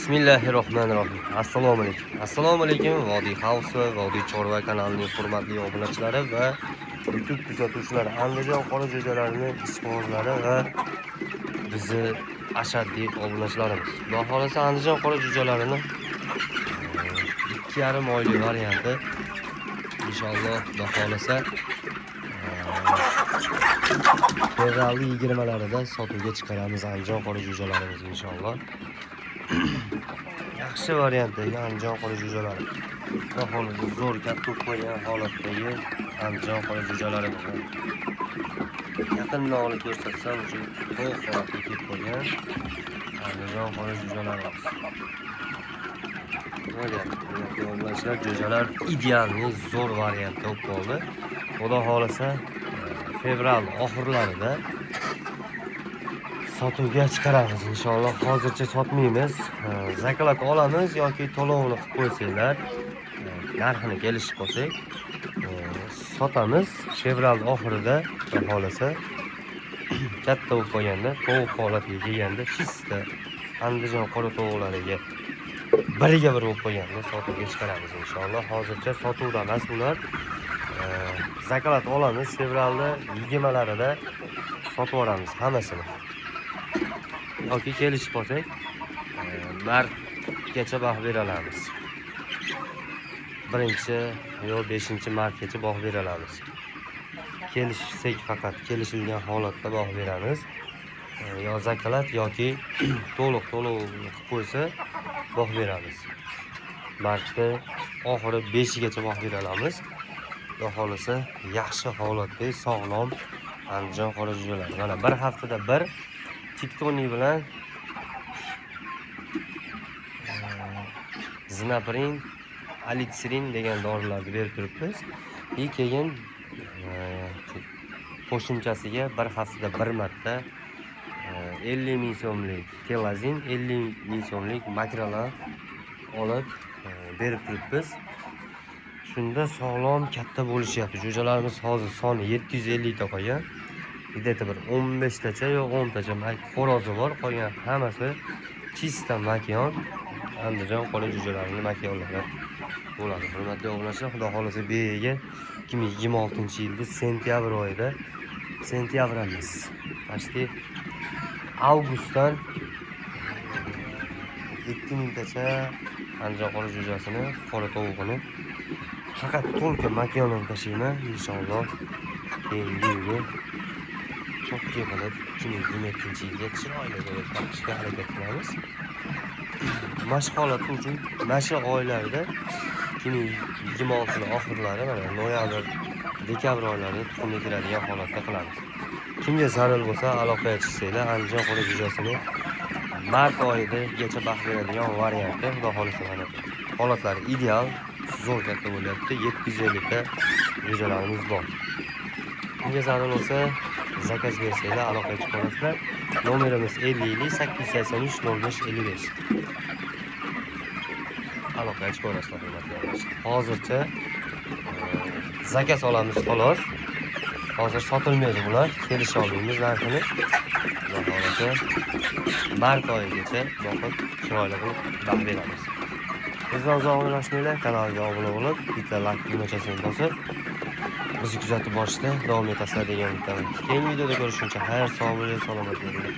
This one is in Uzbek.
Bismillahirrohmanirrohim. Assalomu alaykum. Assalomu alaykum Vodiy House va Vodiy Chorva kanalining hurmatli obunachilari va YouTube kuzatuvchilari, Andijon qora jo'jalarining ishqibozlari va bizni ashaddiy obunachilarimiz. Xudo xolasa, Andijon qora jo'jalarini 2,5 oylik varianti inshaalloh, Xudo xolasa, fevralning 20larida sotuvga chiqaramiz Andijon qora jo'jalarimizni inshaalloh. Yaxshi variantdagi Andijon qora jo'jalari. Xudo xohlasa, zo'r katta bo'lib qolgan holatdagi Andijon qora jo'jalarimiz. Yaqindan olib ko'rsatsam, shu to'q holatga kelib qolgan Andijon qora jo'jalarimiz. Nima deyapti? Hurmatli obunachilar, jo'jalar идеальный zo'r variantda bo'lib qoldi. Xudo xohlasa, fevral oxirlarida sotuvga chiqaramiz inshaalloh. Hozircha sotmaymiz. Заклад olamiz yoki to'lovini qilib qo'ysanglar, narxini kelishib qolsak, sotamiz. Fevral oxirida, Xudo xohlasa, katta bo'lib qolganda, tovuq holatiga kelganda, чисто Andijon qora tovuqlariga biriga bir bo'lib qolganda sotuvga chiqaramiz inshaalloh. Hozircha sotuvda emas bular. Заклад olamiz, fevralda 20larida sotib yuboramiz hammasini. Yoki kelishib qolsak, martgacha vaqt bera olamiz. 1 yo 5 martgacha vaqt bera olamiz. Kelishsak, faqat kelishilgan holatda vaqt beramiz. Yo заклад yoki to'liq to'lov qilib qo'ysa, vaqt beramiz. Martda oxiri 5gacha vaqt bera olamiz. Xudo xohlasa, yaxshi holatda sog'lom Andijon qora jo'jalari. Mana bir haftada bir tiktoni bilan Zinaprin, Alitserin degan dorilarni berib turibmiz. И keyin qo'shimchasiga bir haftada bir marta 50 ming so'mlik telazin, 50 ming so'mlik makrolar olib berib turibmiz. Shunda sog'lom katta bo'lishyapti. Jo'jalarimiz hozir soni 750 ta qolgan. Где-то bir 15 tacha yo 10 tacha xo'rozi bor, qolgan hammasi чисто makiyon Andijon qora jo'jalarining makiyonlari bo'ladi. Hurmatli obunachilar, Xudo xohlasa, bu 2026-yilda sentyabr oyida, sentyabr emas, почти avgustdan 2000 tacha Andijon qora jo'jasini, qora tovug'ini faqat только makiyonini tashlayman inshaalloh. Keyingi yilga chokka qilib, 2027-yilga chiroyli qilib boqishga harakat qilamiz. Mana shu holat uchun mana shu oylarda, 2026 oxirlari, mana noyabr, dekabr oylarida tuxumga kiradigan holatda qilamiz. Kimga zarur bo'lsa, aloqaga chiqsanglar. Andijon qora jo'jasini mart oyigacha vaqt beradigan varianti, Xudo xohlasa, mana holatlari ideal, zo'r katta bo'lyapti. 750 ta jo'jalarimiz bor. Kimga zarur bo'lsa, заказ bersanglar, aloqaga chiqa olasizlar. Nomerimiz 50 883 05 55. Aloqaga chiqa olasizlar, hurmatli obunachilar. Hozircha заказ olamiz xolos. Hozir sotilmaydi bular, kelisha olmaymiz narxini. Xudo xohlasa, mart oyigacha boqib, chiroyli qilib vaqt beramiz. Bizdan uzoq ulashmanglar, kanalga obuna bo'lib, bitta layk tugmachasini bosib, bizni kuzatib borishda davom etasizlar degan umiddaman. Keyingi videoda ko'rishguncha xayr, sog' bo'ling, salomat bo'ling.